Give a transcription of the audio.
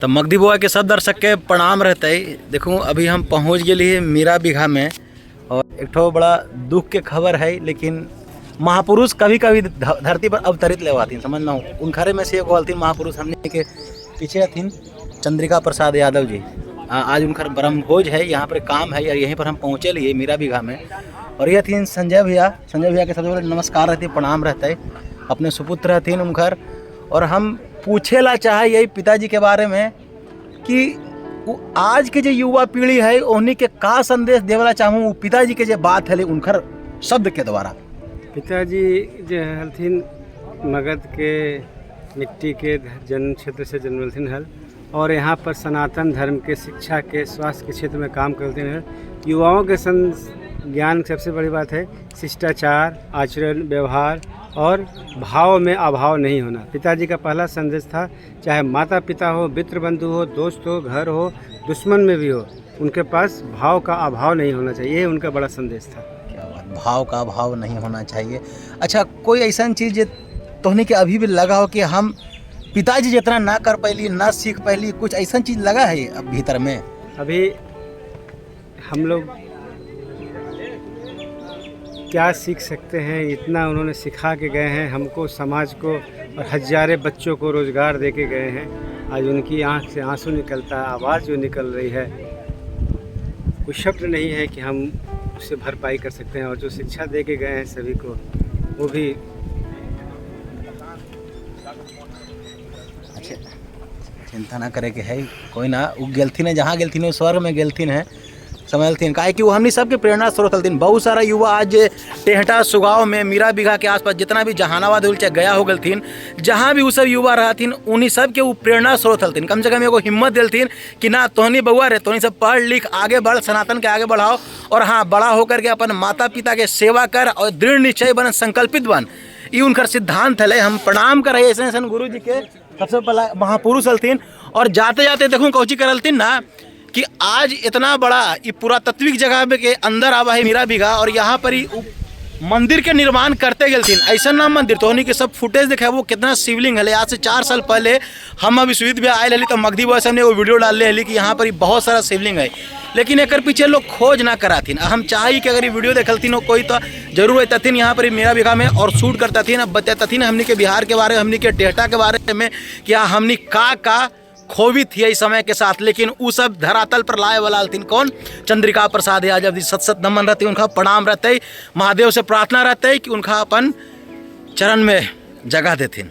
तो मगधी बुआ के सब दर्शक के प्रणाम रहते। देखो अभी हम पहुंच गए मीरा बीघा में और एक ठो बड़ा दुख के खबर है, लेकिन महापुरुष कभी कभी धरती पर अवतरित लेवाथिन, समझना उनखरे में से एगो हलथिन महापुरुष हमने के पीछे हथिन चंद्रिका प्रसाद यादव जी। आज उनकर ब्रह्मभोज है, यहाँ पर काम है और यहीं पर हम पहुँचे लिए मीरा बीघा में। और ये हथिन संजय भैया, संजय भैया के सबसे पहले नमस्कार रहते, प्रणाम रहते, अपने सुपुत्र हथिन उनकर। और हम पूछे ला चाहे यही पिताजी के बारे में कि वो आज के जो युवा पीढ़ी है उन्हीं के का संदेश देवला चाहूँ वो पिताजी के जो बात है उनकर शब्द के द्वारा। पिताजी जो हलथिन मगध के मिट्टी के जन्म क्षेत्र से जन्मलथिन हल और यहाँ पर सनातन धर्म के शिक्षा के स्वास्थ्य के क्षेत्र में काम करते हैं। युवाओं के ज्ञान सबसे बड़ी बात है शिष्टाचार, आचरण, व्यवहार और भाव में अभाव नहीं होना। पिताजी का पहला संदेश था, चाहे माता पिता हो, मित्र बंधु हो, दोस्त हो, घर हो, दुश्मन में भी हो, उनके पास भाव का अभाव नहीं होना चाहिए। ये उनका बड़ा संदेश था। क्या बात, भाव का अभाव नहीं होना चाहिए। अच्छा, कोई ऐसा चीज़ तोहनी के अभी भी लगा हो कि हम पिताजी जितना ना कर पैली, ना सीख पैली, कुछ ऐसा चीज़ लगा है अब भीतर में? अभी हम लोग क्या सीख सकते हैं, इतना उन्होंने सिखा के गए हैं हमको, समाज को, और हजारों बच्चों को रोज़गार दे के गए हैं। आज उनकी आंख से आंसू निकलता है, आवाज़ जो निकल रही है, कोई शब्द नहीं है कि हम उसे भरपाई कर सकते हैं। और जो शिक्षा दे के गए हैं सभी को, वो भी अच्छा, चिंता ना करे के है, कोई ना, वो गेलथिन है, जहाँ गेलथिन है स्वर्ग में गेलथिन है, समझलथिन। काहे कि वो हमनी सबके प्रेरणा स्रोत हलथिन। बहुत सारा युवा आज टेहटा सुगाव में मीरा बीघा के आसपास जितना भी जहानाबाद हो चाहे गया हो गलथिन, जहाँ भी वो सब युवा रहथिन उन्हीं सब के वो प्रेरणा स्रोत हलथिन। कम से कम एगो हिम्मत दिलथिन कि ना तोहनी बउआ रे, तोहनी सब पढ़ लिख आगे बढ़, सनातन के आगे बढ़ाओ और हाँ बड़ा होकर के अपन माता पिता के सेवा कर और दृढ़ निश्चय बन, संकल्पित बन। ये उनकर सिद्धांत है। हम प्रणाम कर ऐसे ऐसे गुरु जी के, सबसे पहला महापुरुष हलथिन। और जाते जाते देखूँ कौची करलथिन ना कि आज इतना बड़ा ये पुरातत्विक जगह में के अंदर आवा है मीरा बीघा और यहाँ पर ही मंदिर के निर्माण करते गेलथिन। ऐसा ना मंदिर तो उन्हीं के सब फुटेज देखा वो कितना शिवलिंग है। आज से 4 साल पहले हम अभी सुविध भी आए हली तो मगधी बॉय हमने वो वीडियो डाल ले हली कि यहाँ पर ही बहुत सारा शिवलिंग है, लेकिन एक पीछे लोग खोज ना कराथिन। हम चाही कि अगर ये वीडियो देखलथिन हो कोई तो जरूर अतथिन यहाँ पर मीरा बीघा में और शूट करतथिन, बतैतथिन हमनी के बिहार के बारे में, हमनी के टेहटा के बारे में कि हमनी का का खोवी थी इस समय के साथ, लेकिन उ सब धरातल पर लाए वाला हलथिन कौन? चंद्रिका प्रसाद यादव जी। सत सत नमन रहते, उनका प्रणाम रहते, महादेव से प्रार्थना रहते कि उनका अपन चरण में जगह देथिन।